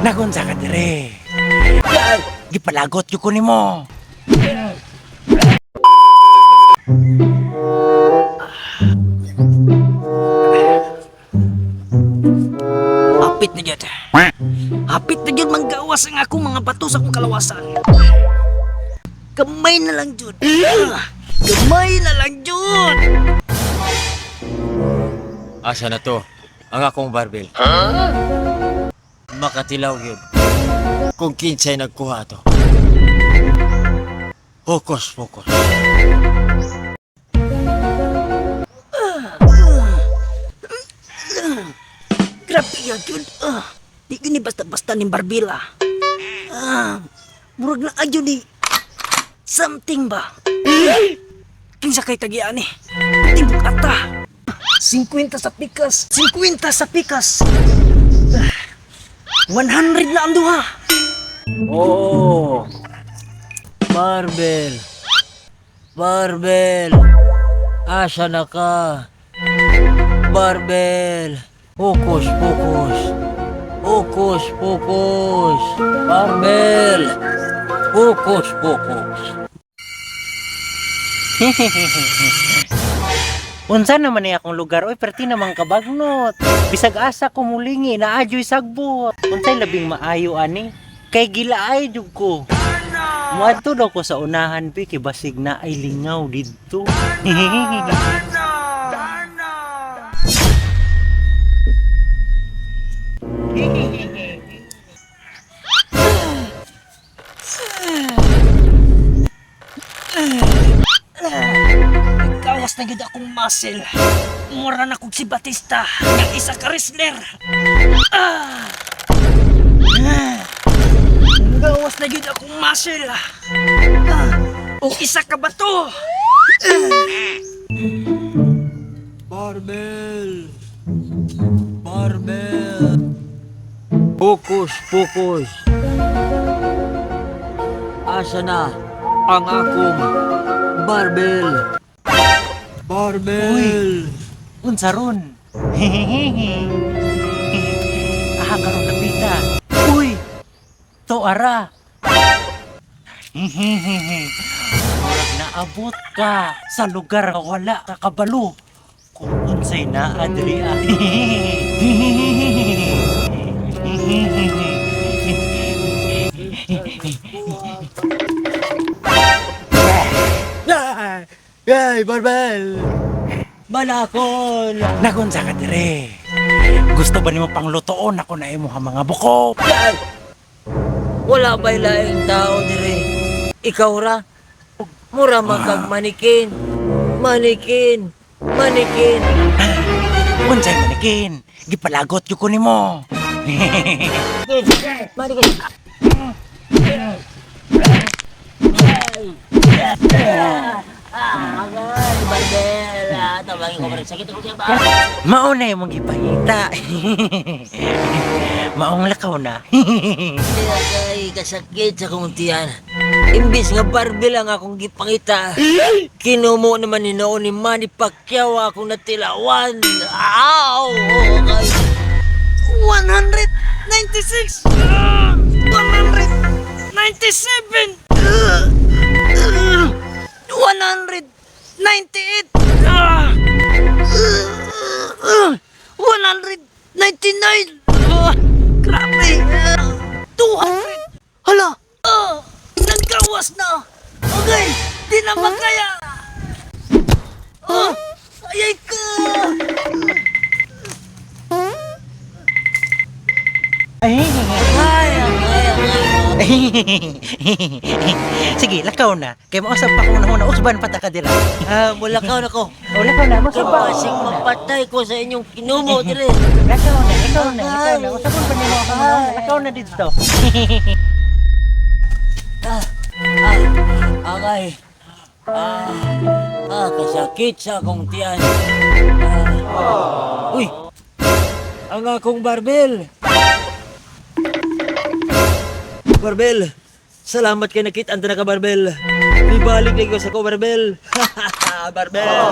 Nagunsa ka dire. Gipalagot gyud ko nimo. Hapit na gyud. Hapit na gyud manggawas ang akong mga bato sa akong kalawasan. Gamay na lang jud. Ah, gamay na lang jud. Asa na to? Ang akong barbell. Makatilaw yun. Kung kinsay nagkuha to. Focus, focus. Grabe ya jud. Ah, di gyud ni basta-basta ning barbila. Ah, murag na adyo ni something ba? Kinsa kay tagian ni? Tibok ata. 50 sa pikas, 50 sa pikas. Ah, 100 na ang duha. Oh! Barbell! Barbell! Asa na ka? Barbell! Focus, focus! Focus, focus! Barbell! Focus, focus! Unsa naman ni akong lugar oy, perti naman kabagnot. Bisag asa ko mulingi naa adyo'y sagbot. Unsay labing maayo ani? Kay gilaay jud ko. Muadto daw ko sa unahan bi kay basig na ay lingaw didto. Gawas na gyud akong muscle. Mura na kog si Batista nga isa ka wrestler. Ah! Ah! Gawas na gyud akong muscle. Ah! Og isa ka bato. Barbell! Barbell! Focus, focus! Asa na ang akong barbell? Barbell! Unsa ron? Aha karon napita. Uy! To ara. Murag naabot ka sa lugar nga wala ka kabalo. Kung unsay naa diri ah. Ay, barbell! Balakon! Nagunsa ka dire. Gusto ba nimo panglutoon ako na imo mga buko? Ay! Wala ba'y laing tao dire? Ikaw ra? Mura man kag manikin. Manikin. Manikin. Unsay manikin? Gipalagot gyud ko nimo. Manikin. Agay, barbell. Tawagin ko pa rin. Sakit ako siya ba? Mao na imong gipangita. Maong lakaw na. Agay, kasakit sa kong tiyan. Imbis nga barbell ang akong gipangita, kinumo naman ni noon ni Manny Pacquiao akong natilawan. Aw! Okay. 196. Ah! 197. Ah! Ah! 198. Ah! Ah! 199. Ah! Grabe. Ah! 200. Hala. Ah! Nagkawas na. Okay, di na makaya. Ah! Ayay ka. Ay, ay, ay. Sige, lakaw na. Kay mausap pa ko na usban pa ta ka dira. Ah, mulakaw na ko. O lakaw na, mausap pa. Kapasing mapatay ko sa inyong kinumo, dire. Lakaw na, ikaw na, ikaw na. Usapon pa nimo ako na. Lakaw na didto. Ah, ah, agay. Ah, ah, kasakit sa akong tiyan. Ah. Uy, ang akong barbell. Barbell, salamat kay nakit anda na ka, barbell. Ibalik na ko sa ko, barbell. Barbell.